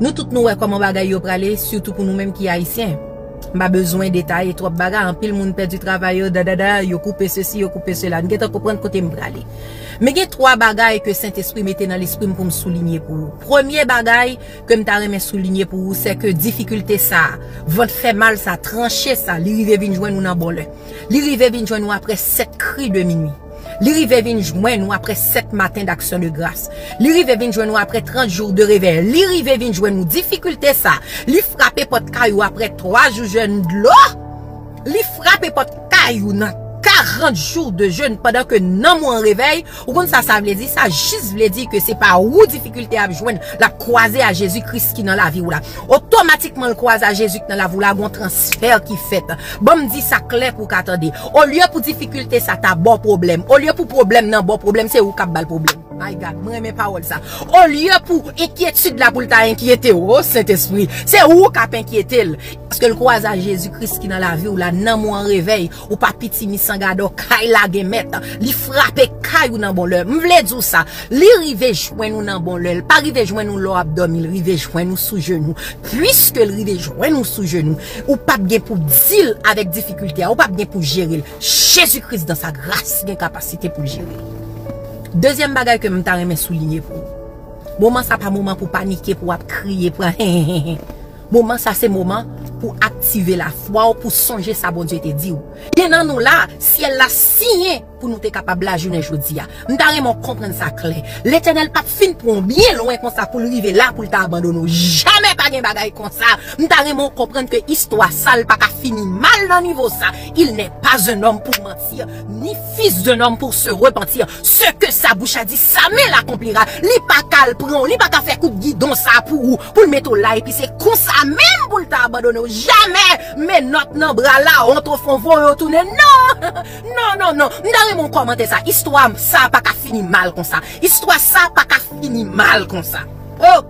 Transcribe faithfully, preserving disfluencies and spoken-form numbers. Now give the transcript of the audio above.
Nou tout nou wè kòman bagay yo prale, sitou pou nou menm ki ayisyen. M pa bezwen detaye twòp bagay, anpil moun pèdi travay yo, dadada, yo koupe sesi, yo koupe sela. Nou gentan konprann kote m prale. Men gen twa bagay ke Sentespri mete nan lespri m pou m soulinye pou ou. Premye bagay ke m ta renmen soulinye pou ou, se ke difikilte sa, vant fè mal sa, tranche sa, li rive vin jwenn ou nan bon lè. Li rive vin jwenn ou apre sèt kri de minui. Li rive vin jwenn ou apre sèt maten d'aksyon de gras. Li rive vin jwenn ou apre trant jou de revèy. Li rive vin jwenn ou difikilte sa. Li frape pòt kay ou apre twa jou jèn dlo. Li frape pòt kay ou nan karant jou de jèn pandan ke nanm ou an revèy. Ou konn sa sa vle di? Sa jis vle di ke se pa ou difikilte ap jwenn, l ap kwaze a Jezi Kris ki nan lavi w la. Otomatikman l kwaze a Jezi ki nan lavi w la, gon transfè ki fèt. Ban m di sa klè pou w ka tande. Olye pou difikilte sa ta ba w pwoblèm, olye pou pwoblèm nan ba w pwoblèm, se ou k ap ba l pwoblèm. My God, mwen renmen pawòl sa. Olye pou enkyetid la pou l ta enkyete w, o Sentespri, se ou k ap enkyete l. Paske l kwaze a Jezi Kris ki nan lavi w la, nanm ou an revèy, ou pa pitimi san gadò, kay la gen mèt. Li frape kay ou nan bon lè. M vle di w sa, li rive jwenn ou nan bon lè. L pa rive jwenn ou lè w ap dòmi, l rive jwenn ou sou jenou. Piske l rive jwenn ou sou jenou, ou p ap gen pou di l avèk difikilte a, ou p ap gen pou jere l. Jezi Kris dan sa gras gen kapasite pou l jere l. Dezyèm bagay ke m ta renmen soulinye pou ou. Moman sa pa moman pou panike, pou w ap kriye, pou w ap Moman sa se moman pou aktive lafwa w, pou sonje sa Bondye te di w. Gen nan nou la, syèl la siyen pou nou te kapab la jounen jodi a. M ta renmen w konprann sa klè. Letènèl p ap fin pran w byen lwen konsa pou l rive la, pou l ta abandone w. Jamè pa gen bagay konsa. M ta renmen w konprann ke istwa sa l pa ka fini mal nan nivo sa. Il n'est pas un homme pour mentir, ni fils d'un homme pour se repentir. Ce que sa bouche a dit, sa main l'accomplira. Li pa ka al pran w, li pa ka fè kout gidon sa pou ou, pou l mete w la, epi se konsa menm pou l ta abandone w. Jamè! Menòt nan bra la, wont o fon voye w tounen. Non! Non, non, non. M ta renmen w kòmante sa. Istwa sa pa ka fini mal konsa. Istwa sa pa ka fini mal konsa. Oh!